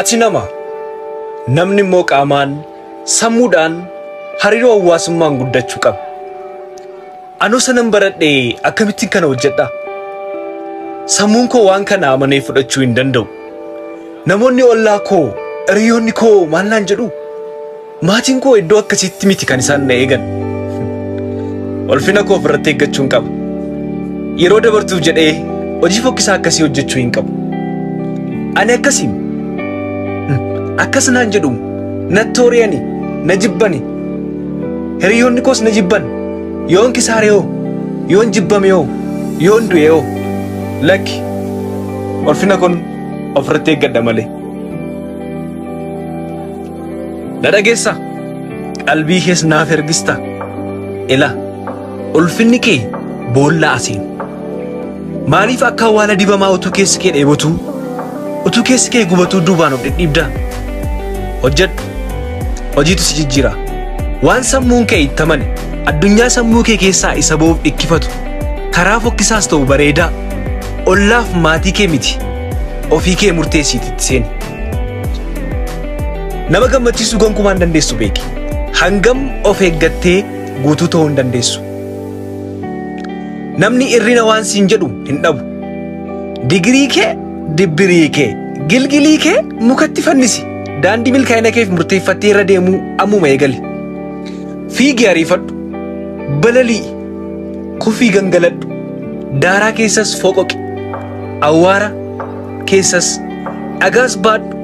Ati nama. Namni immoo qaamaan, sammuudhaan, hariiroo hawaasummaan guddachuu qaba. Anoo sanan baradhee akkamittiin kana hojjedha? Sammuun koo waan kana amanee fudhachuu hin danda'u. Namoonni ollaa koo, hiriyoonni koo maal naan jedhu? Maatiin koo iddoo akkasiitti miti kan isaan na eegan. Ulfina koo ofirratti eeggachuun qaba. Yeroo dabartuuf jedhee hojii fokkisaa akkasii hojjechuu hin qabu. Ani akkasiin akkas naan jedhu natti horiyani, na jibbani. Hiriyoonni koos na jibban. Yoon kisaare hoo, yoon jibbame hoo, yoon du'e hoo. Lakki, ulfina kun ofirratti eeggadha malee. Na dhageessaa? Qalbii kees naaf ergista. Ila, ulfinni kee boolla asiin. Maaliif akka awwaala dibamaa utuu keessi kee dheebotuu, utuu keessi kee gubatuu duubaan of dhidhiibdaa? Hojjedhu. Hojiitu si jijjiira. Waan sammuun kee itti amane, addunyaa sammuu kee keessaa isa ba'uuf dhikkifatu, karaa fokkisaas ta'u bareedaa, ollaaf maatii kee miti, ofii kee murteessiiti itti seeni. Nama gammachiisuu gonkumaa hin dandeessu beeki. Hangam of eeggattee guutuu ta'uu hin dandeessu. Namni irrina waan siin jedhu hin dhabu. Digirii kee, dibbirii kee, gilgilii kee mukatti fannisi. Daandii milkaa'ina keef murteeffattee irra deemuu ammuma eegali. Fiigi ariifadhu. Balali'i. Kufii gangaladhu. Daaraa keessas foqoqi. Awwaara keessas dhagaas baadhu.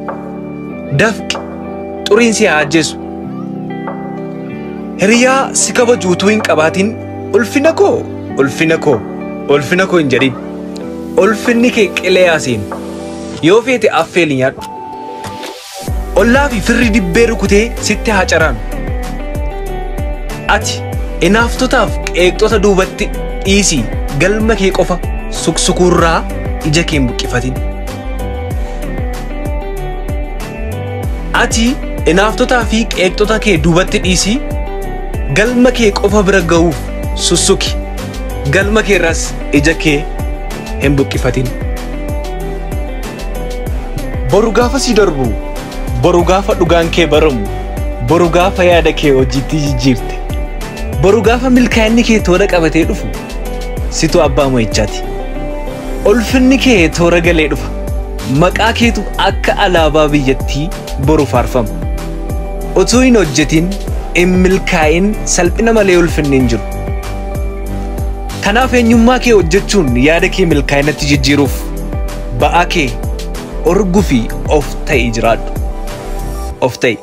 Dafqi. Xuriin si haa ajjeesu. Hiriyaa si kabaju utuu hin qabaatin ulfina koo, ulfina koo, ulfina koo hin jedhin. Ulfinni kee qilee haa seenu. Yoo feete affeeli nyaadhu. Ollaa fi firri dibbee rukutee sitti haa caraanu. Ati inaaftotaaf qeeqxota duubatti dhiisii galma kee qofa suksukuurraa ija kee hin buqqifatin. Ati inaaftotaa fi qeeqxota kee duubatti dhiisii galma kee qofa bira ga'uuf sussuki. Galma kee irraas ija kee hin buqqifatin. Boru gaafa si darbu, boru gaafa dhugaan kee baramu, boru gaafa yaada kee hojiitti jijjiirte, boru gaafa milkaa'inni kee toora qabatee dhufu, situ abbaa mo'ichaati. Ulfinni kee toora galee dhufa. Maqaa keetu akka alaabaa biyyattii boru faarfama. Utuu hin hojjetin, hin milkaa'in salphina malee ulfinni hin jiru. Kanaaf eenyummaa kee hojjechuun yaada kee milkaa'inatti jijjiiruuf ba'aa kee orguu fi of ta'i jiraadhu. Of ta'i.